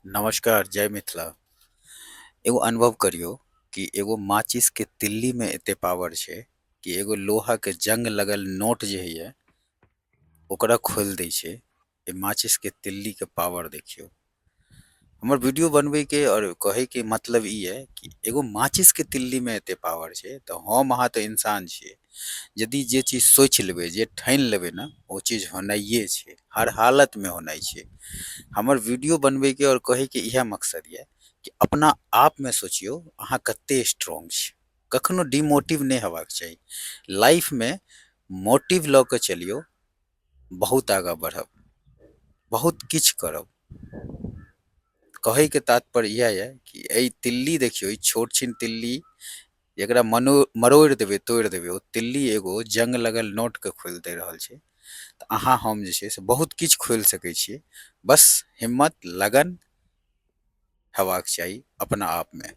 नमस्कार, जय मिथिला। एगो अनुभव करियो कि एगो माचिस के तिल्ली में एते पावर छै कि एगो लोहा के जंग लगल नोट जे होय ये ओकरा खोल दे छै। ए माचिस के तिल्ली के पावर देखियो। हमर वीडियो बनवे के और कहे के मतलब ई ये कि एगो माचिस के तिल्ली में एते पावर छै त हम अहाँ त इंसान छिये। यदि जे चीज सोच लेबै, जे ठान लेबै ने, ओ चीज होनाइए छै, हर हालत में होनाइ छै। हमर वीडियो बनवे के और कहे के इहे मकसद ये कि अपना आप में सोचियो अहाँ कते स्ट्रांग छी। कखनो डिमोटिव नहीं हेबाक चाही। लाइफ में मोटिव ल के चलियो, बहुत आगा बढ़ब, बहुत किछ करब। कहे के तात्पर्य इएह ये कि एहि तिल्ली देखियो, ई छोट छिन तिल्ली जेकरा मनो मरोड़ देबै, तोड़ देबै, ओ तिल्ली एगो जंग लगल नोट के खोल दे रहल छै। त अहाँ हम जे छै से बहुत किछ खोल सकै छियै, बस हिम्मत लगन हेबाक चाही अपना आप में।